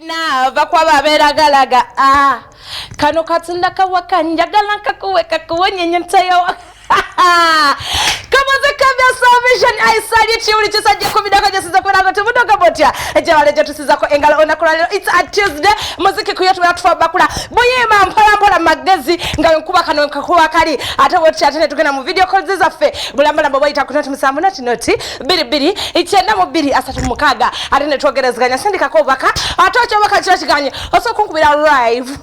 Naava kwaba abeeragalaga. Ah, kano katunda kawaka, njagala nkakuwe kakuwonye ntayo. Kamoze kabya Salvation I salute you. Buli kisajja 10 gyesiza kubeera nga temudoga botya gyebale gyetusizako engalo olunaku lwaleero. It's a Tuesday. Muziki kuyo tubeera tufa bakula buyimba mpola mpola magezi nga nkuba kano nkakuba kali ate bwetya, ate netugenda mu video calls zaffe bulambalamba bwayita ku 07 0 0 22 92 36, ate netwogerezeganya. Sindikako obubaka, ate okyobaka kiro kiganye osobola okunkubira live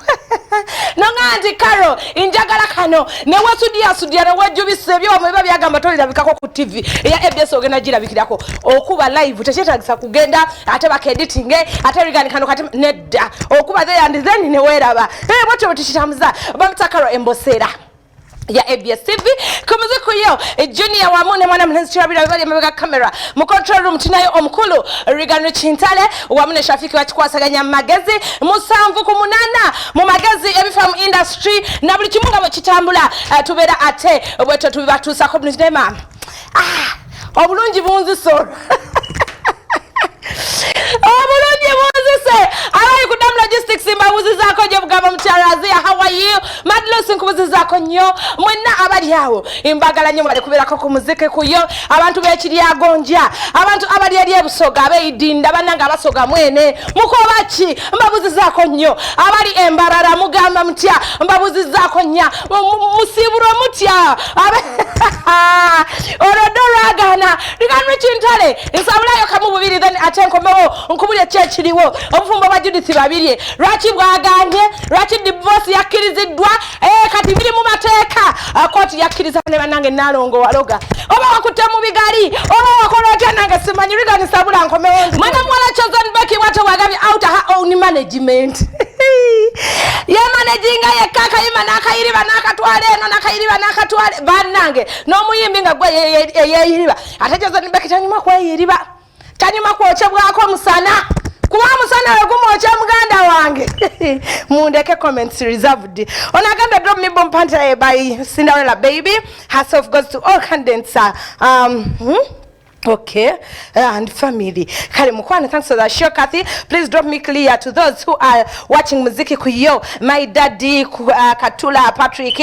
nonga nti, "Karo, njagala kano," newesudyasudya newejubisa ebyoma biba byagamba tolirabikako ku TV eya ABS, ogenda girabikirako. Okuba live tekyetagisa kugenda ate bakeditinge ate rigani kano kati nedda, okuba there and then neweeraba. Bwetyo bwe tukitambuza. Bamuta Karo Emboseera ya ABS TV ku muziku yo Junior wamu ne mwana mulenzi Kirabira bali emabega camera. Mu control room tunayo omukulu Rigano Chintale wamu ne Shafiki bakikwasaganya magezi 7 ku 8 mu magezi ebifa mu industry na buli kimu nga bwe kitambula. Tubeera ate bwetyo tubibatuusako bulungi. Naye maama, ah, obulungi bunzise olwo, obulungi bunzise. Abali ku Dam Logistics mbabuuzizaako gye bugamba. Mukyalazia, how are you? Madlos, nkubuzizaako nnyo. Mwenna abali awo mbagala nnyo, mwale kubeerako ku muziki kuyo. Abantu b'Ekiryagonja, abantu abali eri Ebusoga, ab'Eidinda, bannange Abasoga mwene mukoba ki? Mbabuzizaako nnyo. Abali Embarara mugamba mutya? Mbabuzizaako nnya. Musiibulwa mutya? Olwo ddo lwagaana liganwe kintale nsabulayo kamu bubiri, then ate nkomewo nkubulye ki ekiriwo. Obufumbo bwa Judith Babirye lwaki bwaganye? Lwaki divorce yakkiriziddwa? Kati biri mu mateeka. Ah, kooti yakkiriza ne bannange. Nalongo waloga oba wakutte mu bigali oba wakola otya? Nange simanyi. Rigani sabula nkomewo. Mwana muwala Chosen Becky bwatyo bwagambye out her own management, yemanaginga yekka, akayima n'akayiriba n'akatwala eno n'akayiriba n'akatwala. Bannange, n'omuyimbi nga gwe eyeyiriba, ate Chosen Becky tanyuma kweyiriba, tanyuma kwokyebwako musana, kuba musana we gumwokya. Muganda wange, mundeke, comments reserved. Ono agambye, "Drop me Bomb Panta by Cinderella Baby." Herself goes to all candidates, Okay, and family. Kale mukwano, thanks for the show, Kathy. Please drop me clear to those who are watching Muziki Kuyo. My daddy, Katula Patrick,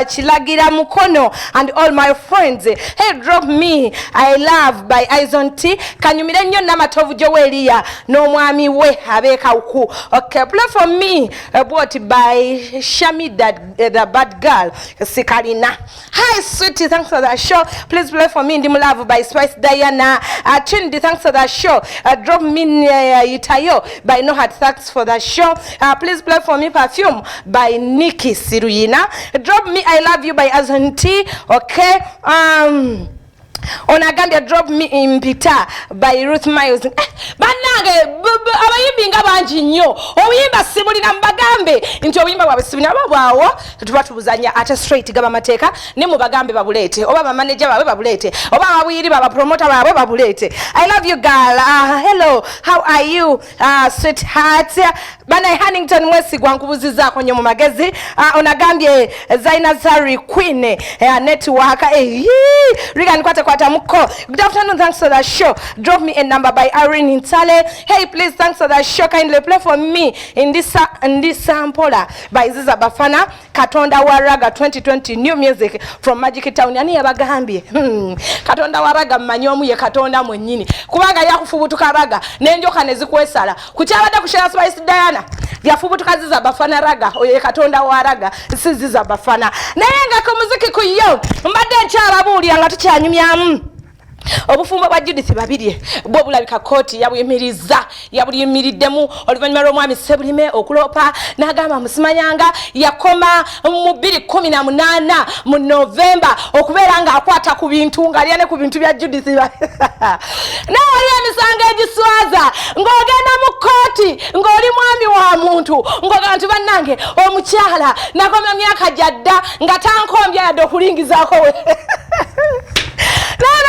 Chilagira Mukono, and all my friends. Hey, drop me I Love by Aizon T. Kanyumire nnyo Namatovu Joelia n'omwami we abeekawuku. Okay, play for me Bwoti by Shami, the bad girl. Sikalina. Hi, sweetie, thanks for the show. Please play for me Ndi mu Love by Spice Diana. Trinity, thanks for the show. Drop me Itayo by Nohat. Thanks for the show. Please play for me Perfume by Nikki Siruyina. Drop me I Love You by Azanti. Okay. Ono agambye, "Drop me Mpita by Ruth Miles." Eh, bannange, abayimbi nga bangi nnyo, obuyimba sibulina. Mubagambe nti obuyimba bwabwe sibulina oba bwawo tuba tubuzanya ate straight gaba mateeka ne mubagambe babuleete, oba bamaneja baabwe babuleete, oba ababuyiri babapromota baabwe babuleete. I love you, girl. Hello, how are you, sweetheart? Bana Hannington Mwesigwa, nkubuzizaako nnyo mu magezi. Ono agambye, Zaina Zari Queen, network. Regan kwata kwata muko. Good afternoon, thanks for the show. Drop me a number by Irene Intale. Hey, please, thanks for the show. Kindly play for me in this Sampola by Ziza Bafana. Katonda wa Raga 2020 new music from Magic Town. Yani yabagambye. Katonda wa Raga mmanyi omu ye Katonda mwennyini. Kubanga yakufubutuka raga n'enjoka ne zikwesala. Ku kyabadde ku Share Spice Diana yafubutuka Ziza Bafana raga, oyo ye Katonda wa raga, si Ziza Bafana. Naye nga ku muziki ku yo mbadde nkyababuulira nga tukyanyumyamu obufumbo bwa Judith Babirye bwo bulabika kooti yabuyimiriza, yabuyimiriddemu oluvannyuma lw'omwami Sebulime okuloopa n'agamba musimanyanga yakoma mu 2018 mu Novemba okubeera ng'akwata ku bintu ng'alya ne ku bintu bya Judith. Naye waliwo emisango egiswaza ng'ogenda mu kooti ng'oli mwami wa muntu ng'ogamba nti, "Bannange, omukyala nakomya myaka gyadda nga tankombya yadde okulingizaako we."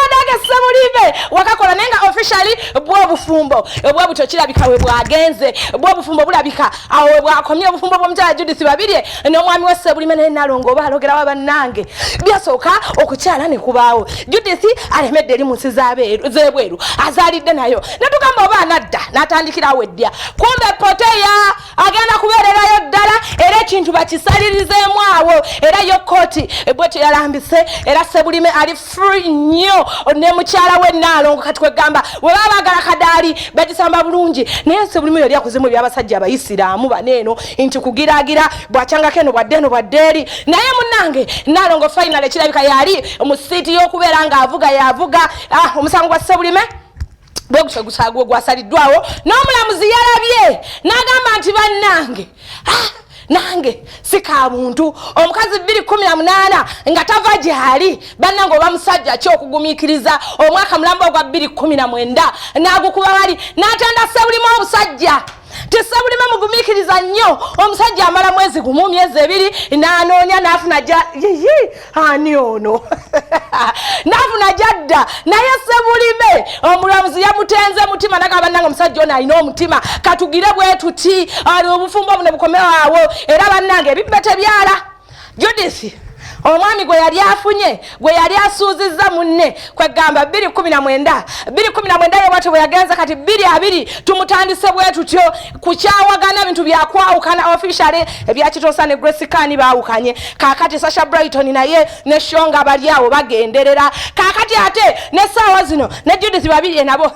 Nange Sebulime wakakola naye nga officially bwobufumbo bwebutyo kirabika we bwagenze, bwobufumbo bulabika awo we bwakomye, obufumbo bw'omukyala Judith Babirye n'omwami wa Sebulime. Naye Nalongo oba alogerawo bannange, byasooka okukyala ne kubaawo. Judith alemedde eri mu nsi z'ebweru, azaalidde nayo, netugamba oba anadda n'atandikirawo eddya, kumbe poteya agenda kubeererayo ddala, era ekintu bakisalirizeemu awo. Era yo kooti bwetyo yalambise, era Sebulime ali free nnyo ne mukyala we Naalongo. Kati kwegamba bwe baba baagala kadaali bagisamba bulungi, naye Sebulime yali akozemu ebyabasajja abayisiraamu baneeno nti kugiraagira bwakyangako eno bwadde eno bwadde eri. Naye munnange Naalongo final ekirabika yali mu seat y'okubeera ng'avuga yavuga. Omusango gwa Sebulime bwegutyo gusagwe gwasaliddwawo n'omulamuzi yalabye n'agamba nti bannange, nange si ka muntu, omukazi 218 nga tava gyali. Bannange, oba musajja ki okugumiikiriza omwaka mulamba ogwa 219 n'agukuba wali n'atenda Sebulimu obusajja? Ti Sebulime mugumiikiriza nnyo. Omusajja amala mwezi gumu, myezi 2, n'anoonya n'afuna ja yiyi ani ono, n'afuna gyadda. Naye Sebulime omulamuzi yamutenze mutima, nagamba bannange omusajja ono alina omutima, katugire bwe tuti obufumbo buno bukomewo awo. Era bannange ebibbe tebyala. Judith omwami gwe yali afunye, gwe yali asuuzizza munne, kwegamba 219, 219 ye bwatyo bwe yagenza. Kati 220 tumutandise bwe tutyo kukyawagana, bintu byakwawukana officially. Ebyakitosa ne Grace Khan baawukanye. Kaakati Sasha Brighton naye ne Shonga bali awo bagenderera. Kaakati ate n'essaawa zino ne Judith Babirye nabo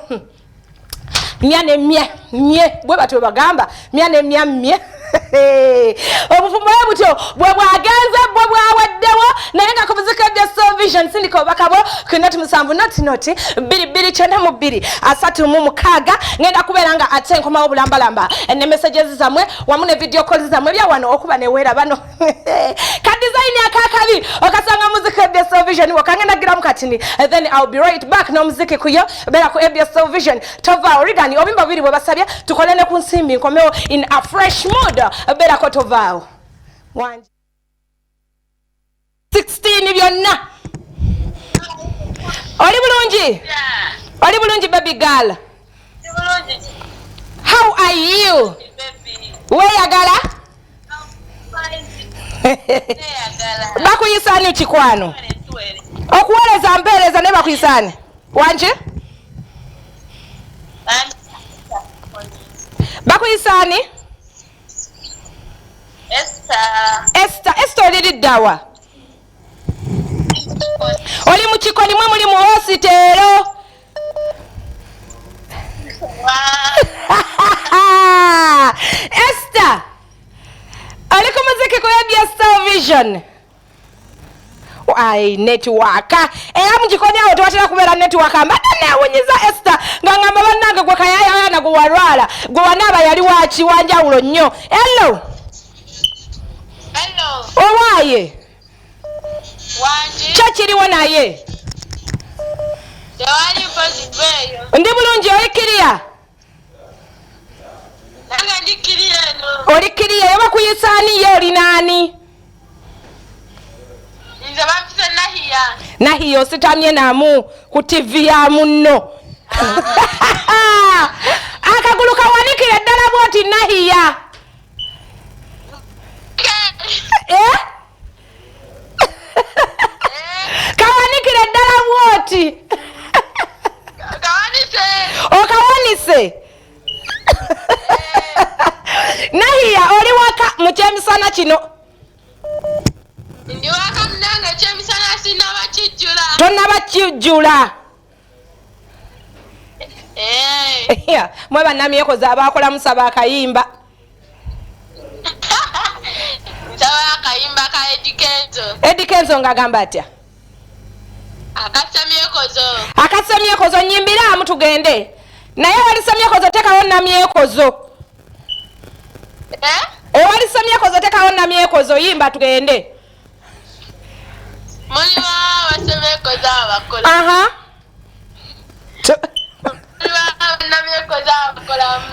mya ne mye mye, bwe batyo bagamba mya ne mya mye. Obufumbo bwe butyo bwe bwagenze, bwe bwawaddewo. Naye nga ku muziki bya Vision, sindika obubaka bwo ku 07 00 22 92 36. Ngenda kubeera nga ate nkomawo bulambalamba ne messages zammwe wamu ne video calls zammwe byawano okuba neweera bano ka design akakabi okasanga muziki bya Vision wakangenda giramu katini, then I'll be right back n'omuziki kuyo. Beera ku ABS Vision, tova origani obimba bubiri bwe basabye tukole ne ku nsimbi, nkomewo in a fresh mood. Beerako, tovaawo. Wangi 16 byonna. Oli bulungi? Oli bulungi, baby girl? How are you? Weeyagala? Bakuyisaani kikwano? Okuweereza mpeereza, naye bakuyisaani? Wangi, bakuyisaani? Esther. Esther, oliriddawa? Oli mu kikoni? Mwe muli mu hositeero? Esther, oli ku muziki ku ABS Television. Ai, network era mu kikoni awo tewatera kubeera network. Mbadde neewunyiza Esther nga ngamba bannange gwe kayayayana gwe walwala gwe wanaaba yali waki wanjawulo nnyo. Hello. Hello. Owaaye. Wangi. Kyo kiriwo naye. Tewali mpozi eyo. Ndi bulungi, oli kiriya? Nange ndi kiriya eno. Oli kiriya? Yo bakuyisaani? Ye oli naani? Nze bampise Nahiya. Nahiya, ositamye namu ku TV ya munno, akagulu kawanikire ddala bwoti. Nahiya, eh? Kawanikire ddala bwoti. Kawanise. Okawanise. Nahiya, oli waka mu kyemisana kino? Ndi waka munange, ekyemisana sinaba kijjula. Tonaba kijjula? Eh. Yeah, mwe bannamyekozi abakola musaba akayimba. Nsaba akayimba ka Eddy Kenzo. Eddy Kenzo ng'agamba atya? Akasamyekozo. Akasamyekozo, nyimbiraamu tugende. Naye wali samyekozo, tekawo namyekozo. Eh? Ewali samyekozo, tekawo namyekozo, yimba tugende. Mulimu abasemyekozo abakola. Mulimu abannamyekozo abakolamu.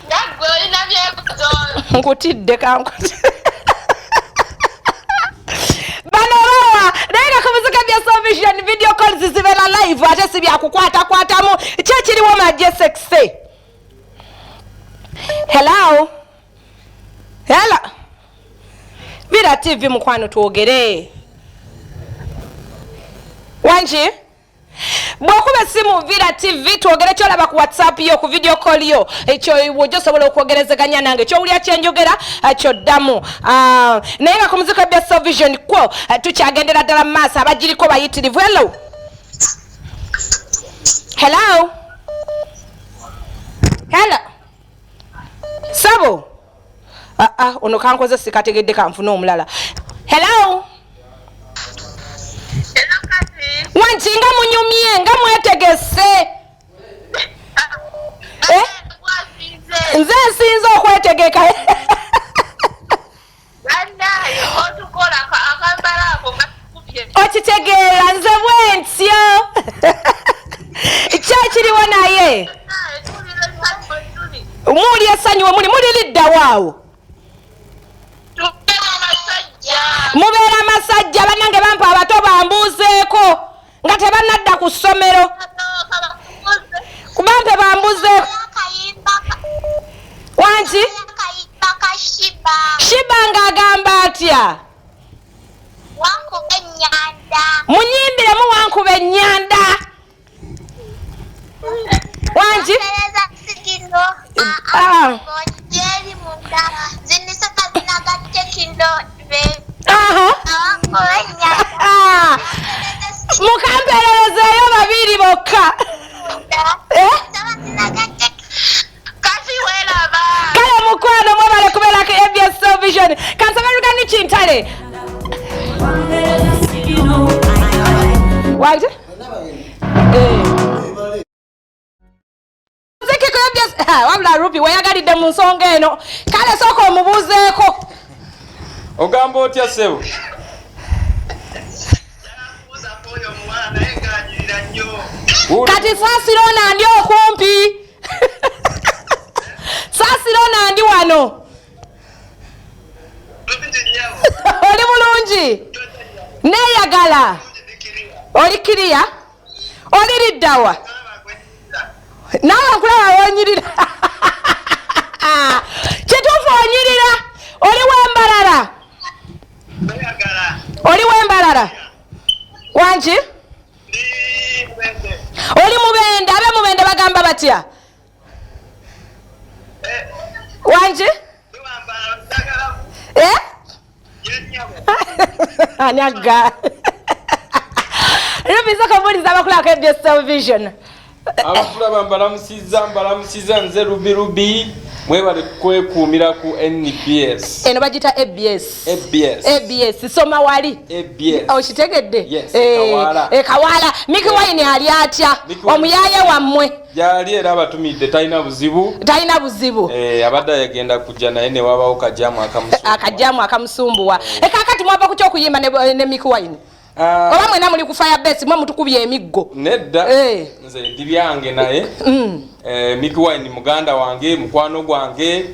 Nga ggwe olina byekozo. Nkutidde, kankuti bano bawa. Naye nga ku muzika bya Vision, video calls. zibeera live, ate si byakukwatakwatamu. Ki ekiriwo majesekise? Hello, hello, Vira TV, mukwano, twogere. Wangi? Bw'okuba essimu Vira TV, twogere. Kyolaba ku WhatsApp yo, ku video call yo, ekyo wojja osobola okwogerezeganya nange. Kyowulira kyenjogera, kyoddamu. Ah, naye nga ku muziko bya Vision kwo, tukyagendera ddala mu maaso. Abagiriko bayitirivu. Hello, hello, hello, sabo. Aa, ono kankoze sikategedde, kanfune omulala. Hello. Hello, Kati. Wanki? Nga munyumye, nga mwetegese. Eh? Gwasinze. Nze nsinze okwetegeka. Bannaye, otukola akambala ako nga tukubye. Okitegeera, nze bwentyo kyekiriwo, naye Bannaye, tulira essanyu tuli. Muli essanyu we muli, muli liddawaawo? Tubeera masajja. Mubeera masajja. Bannange, bampa abato bambuuzeeko nga tebannadda ku ssomero. Kabakubuze. Bampe bambuuzeeko. Wanki? Akayimba ka Sheebah. Sheebah ng'agamba atya? Wankuba ennyanda. Munyimbiremu Wankuba Ennyanda. Wangi? Mpereza signal. Ah. Jeri munda zinisaka zinagatte kino be. Wankuba ennyanda. Ah. Mukampererezeeyo babiri bokka. Eh? Kati weeraba. Kale mukwano, mwebale kubeerako ABS Television. Kansaba Rugani Kintale. Wangi? Eh. Muziki ku ABS. Ah, wabula Rupi weyagalidde mu nsonga eno. Kale sooka omubuuzeeko. Ogamba otya, ssebo? Kubuuzaako oyo omuwala, naye ng'anyirira nnyo. Kati saasira, ono andi okumpi. Saasira, ono andi wano. Bulungi nnyabo. Oli bulungi? Neeyagala. Oli kiriya? Oli liddawa? Naawe nkulaba wonyirira. Kituufu onyirira. Oli wembalala? Neeyagala. Oli wembalala? Wangi? Ndi Mubende. Oli Mubende? Abe Mubende bagamba batya? Wangi? Ndiwambala njagala. Eh? Ye nnyabo. Ani agga rubiza kabuliza abakulako ABS Television? Abatulaba mbalamusizza, mbalamusizza. Nze Rubi Rubi. Mwebale kwekuumira ku NBS. Eno bagita ABS. ABS. ABS, soma wali. ABS. Okitegedde? Yes, Eh, Kawaala. eh, Kawaala. Miki Wine ali atya? Mickey Wine. Omuyaye wammwe. Gyali era abatumidde, talina buzibu. Talina buzibu. Eh, abadde ayagenda kujja, naye ne wabawo kajamu akamusumbuwa. Akajamu akamusumbuwa. Ekakati mwava ku kyokuyimba ne Mickey Wine? Ah, oba mwena muli ku fire base, mwe mutukubye emiggo? Nedda. Eh. Nze ndi byange, naye Mickey Wine muganda wange, mukwano gwange.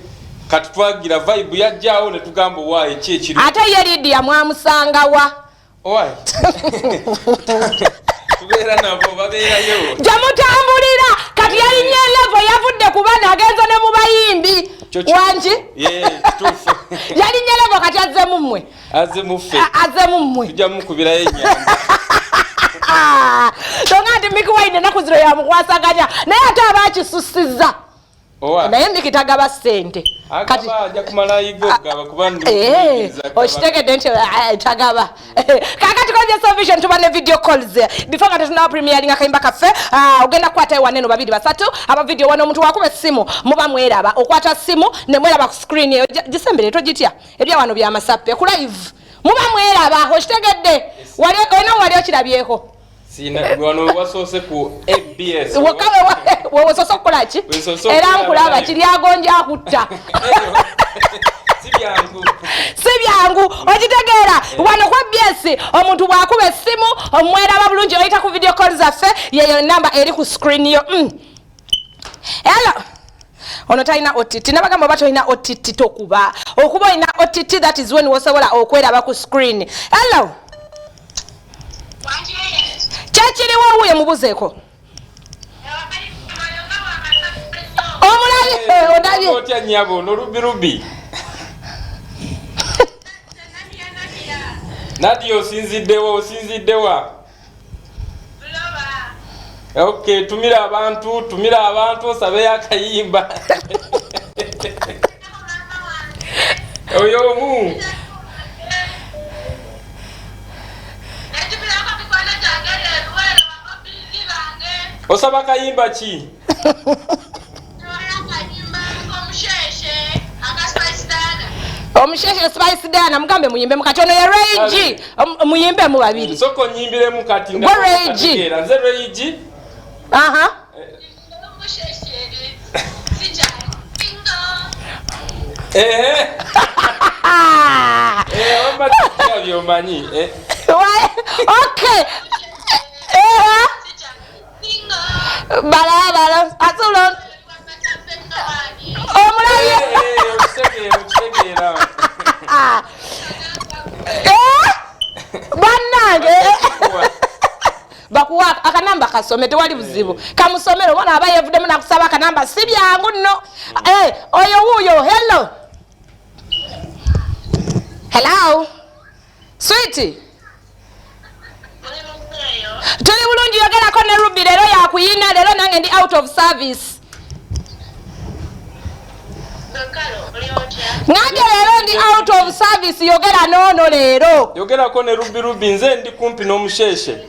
Kati twagira vibe yajjawo ne tugamba, owaaye ki ekiri? Ate ye Lidia mwamusangawa? Owaaye, tubeera nabo, babeerayo. Gyemutambulira. Kati yalinye level, yavudde ku bana, agenze ne mu bayimbi. Wangi? Ye, kituufu. Yalinye level, kati azze mu mmwe. Azze muffe. Azze mu mmwe. Tujja mukubirayo ennyanja. Tonga nti Mickey Wine ennaku zino yamukwasaganya, naye ate aba akisussizza. Owa? Naye Mickey tagaba ssente. Kati Agaba, ajja kumala yiga okugaba kuba ndi Eh, muyigiriza gaba. Okitegedde nti tagaba. Kakati kozesa Vision, tuba ne video calls before nga tetunaba premiering akayimba kaffe. Ah, ogenda kukwatayo waneno babiri basatu aba video wano. Omuntu wakuba essimu, muba mweraba. Okwata simu ne mweraba ku screen eyo. Gisembere, togitya, ebya wano byamasappe. Ku live muba mweraba, okitegedde? Wali olina, wali okirabyeko? Sina, wano wasoose ku ABS. Wokka wewosoose okukola ki? Wesoose Era okulaba nkulaba live. kiryagonja akutta. Si byangu. Si byangu, okitegeera? Wano kwa ABS, omuntu bw'akuba essimu omweraba bulungi, oyita ku video call zaffe, yeyo namba eri ku screen yo. Hello, ono talina OTT. Nabagamba, oba tolina OTT tokuba. Okuba olina OTT, that is when wosobola okweraba ku screen. Hello. Kyekiriwo wuuyo mubuzeeko. Omulabye odabye. Otya nnyabo n'olubirubi. Nadia osinziddewa osinziddewa? Okay, tumira abantu osabeyo akayimba. Oyo omu. Osaba kayimba ki? Omusheshe Spice Diana mugambe muyimbe mukatono ya Ray G muyimbe mu babiri. Soko nyimbiremu kati nga Ray G. Nze Ray G. Aha. Eh. Eh, omba byomanyi. Eh. Okay. Eh. Bala bala asulo. Omulaye. Eh, eh. Bannange. Bakuwa akanamba kasome tewali buzibu. Kamusomero mwana abaye yevuddemu nakusaba akanamba si byangu nno. Eh, oyo wuuyo hello. Hello. Sweetie. Tuli bulungi yogerako ne Ruby leero yakuyina leero nange ndi out of service. Nange leero ndi out of service yogera noono leero. Yogerako ne Ruby Ruby nze ndi kumpi n'omusheshe.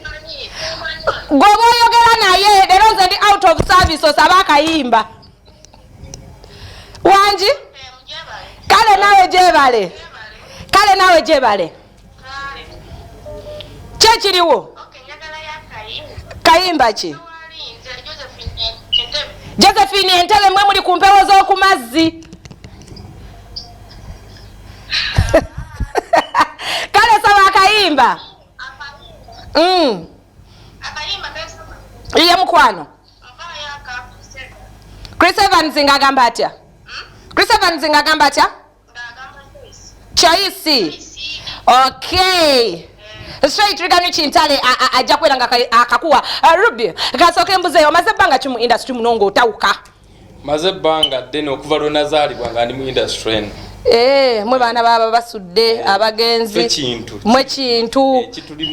Gwoba oyogera naye leero nze ndi out of service osaba akayimba. Wangi? Kale naawe gyebale. Kale naawe gyebale. Kyekiriwo? Kayimba ki? Josephine Entebbe mwe muli ku mpewo z'oku mazzi. Kale saba akayimba. Iye mukwano. Chris Evans ng'agamba atya? Chris Evans ng'agamba atya? Choice. Okay. Straight Regan Chintale ajja kwera nga akakuwa Ruby kasooke mbuzeeyo omaze ebbanga ki mu industry muno ng'otawuka? Maze ebbanga ddene okuva lwe nazaalibwa nga ndi mu industry eno. Eh, mwe baana baba basudde abagenzi mwe kintu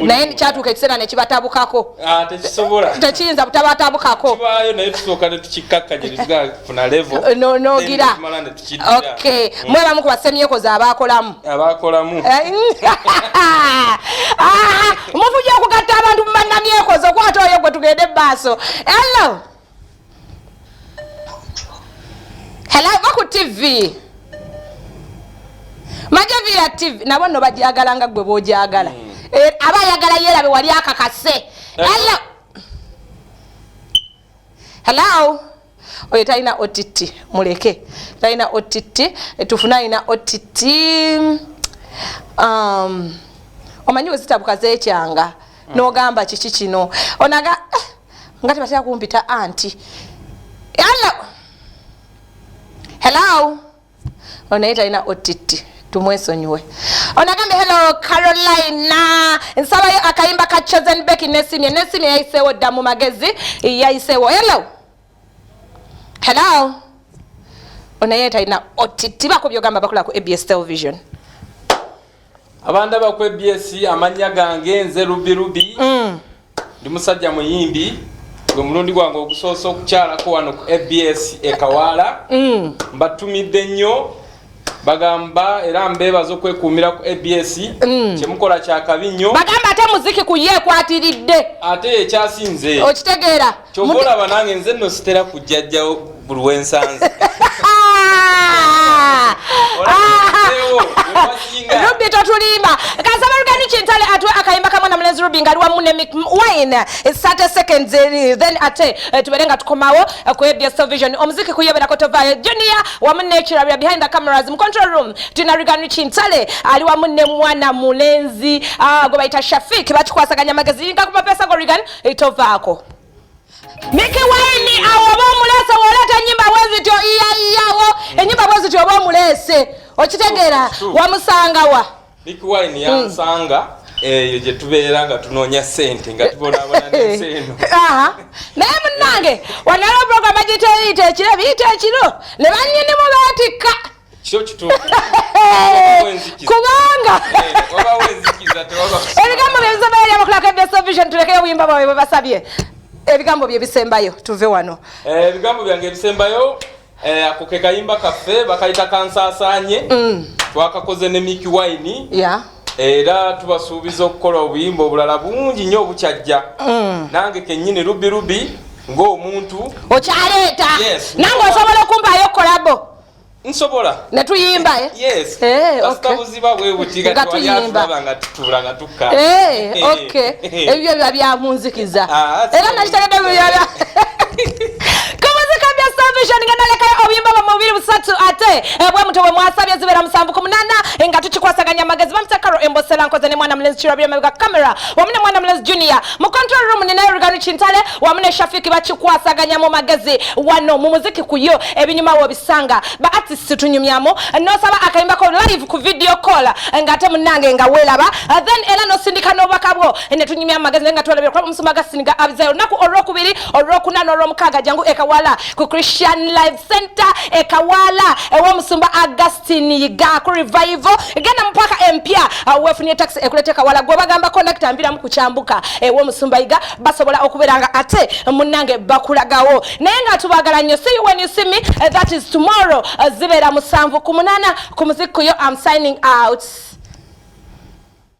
naye kyatuuka ekiseera ne kibatabukako. Tekisobola tekiyinza butabatabukako kibaayo naye tusooka ne tukikkakkanya ne tugafuna level nogira. Okay, mwe bamu ku basemyekozo abaakolamu abaakolamu mufujja okugatta abantu mu bannamyekozo kwata oyo gwe tugende mu maaso. Hello. Hello, va ku TV. Majavira TV nabo nno bagyagala nga gwe bw'ogyagala. Aba ayagala yeerabe wali akakase. Hello. Hello. Oyo talina OTT muleke. Talina OTT tufuna alina OTT. Omanyi wezitabuka zeekyanga n'ogamba kiki kino. Onaga nga tebatera kumpita anti. Hello. Hello. Ono talina OTT tumwesonyiwe. Onagambe hello Carolina nsabayo akayimba ka Chosen Becky Nesimye. Nesimye yayiseewo dda mu magezi yayiseewo. Hello. Hello. Ono ye talina OTT bako byogamba bakola ku ABS Television. Abandaba ku ABS amannya gange nze Ruby Ruby. Ndi musajja muyimbi gwe mulundi gwange ogusoose okukyalako wano ku ABS e Kawaala. Mbatumidde nnyo bagamba era mbeebaza okwekuumira ku ABS. Kyemukola kyakabi nnyo. Bagamba ate muziki ku ye ekwatiridde. Ate ekyasinze. Okitegeera. Ky'ova olaba nange nze nno sitera kujjajjawo buli wensanze. Ruby totulimba. Kasaba Rugani Chintale atwe akayimba kamwana mulenzi Ruby ngali wamu ne Mick Wine 30 seconds then ate tuberenga tukomawo ku ABS Television. Omuziki kuyeberako tovayo Junior wamu ne Kirabira behind the cameras mu control room tuna Rugani Chintale ali wamu ne mwana mulenzi gwe bayita Shafik bakikwasaganya magezi nga ku mapesa go Rugani tovaako. Mickey Wine awo oba omulese woleeta ennyimba bwezityo iyawo ennyimba bwezityo oba omulese okitegeera wamusanga wa? Mickey Wine yansanga Eyo gye tubeera nga tunoonya ssente, nga tubonaabona n'ensi eno. Aha. Naye munnange, wanalo program bagiyita ekiro, biyita ekiro ne bannyinimu beetikka. Kyo kituufu. Kubanga Wabawo enzikiza, tewaba. Ebigambo bye bisembayo eri abakulako Best Vision, tulekeyo obuyimba bwabwe bwe basabye. Ebigambo bye bisembayo, tuve wano. Ebigambo byange ebisembayo, ako ke kayimba kaffe bakayita Kansaasaanye. Twakakoze ne Miki Wine. Era tubasuubiza okukola obuyimba obulala bungi nnyo obukyajja. Nange kennyini Rubi Rubi ng'omuntu Okyaleeta? Yes. Nange osobola okumpaayo collabo? Nsobola. Ne tuyimba, eh? Yes. Eh, okay. Kasita buziba bwe buti Nga nga tewali tuyimba. atulaba, nga tutuula nga tukka. Eh, okay, ebyo biba byamunzikiza. Ah, Era nakitegedde bibya kumuzika bya Salvation, nga nalekayo obuyimba bwa mubiri busatu, ate bwe muto bwe mwasabye. Zibeera 7 ku 8, nga tukikwasaganya amagezi. Bamutekaro embosera nkoze ne mwana mulenzi Kirabira mabega kamera, wamu ne mwana mulenzi Junior mu control room, ninayo Rugano Kintale wamu ne Shafiki, bakikwasaganya mu magezi wano mu muziki kuyo. Ebinyuma wobisanga, ba artist tunyumyamu. Nosaba akayimbako live ku video call, ng'ate munnange nga weeraba. Then era nosindika n'obubaka bwo ne tunyumya amagezi, naye nga twalabira kuba omusumba Gasininga abizayo olunaku olwokubiri, olwokuna n'olwomukaaga. Jangu ekawala ku Christian Life Center ekawala ew'omusumba Augustin Yiga ku revival. Genda mu paka empya, weefunye taxi ekuleta ekawala. Gwe bagamba conductor nviramu ku kyambuka ew'omusumba Yiga, basobola okubeera nga ate munnange bakulagawo. Naye nga tubagala nnyo. See you when you see me. That is tomorrow. Zibeera 7 ku 8 ku muziki kuyo. I'm signing out.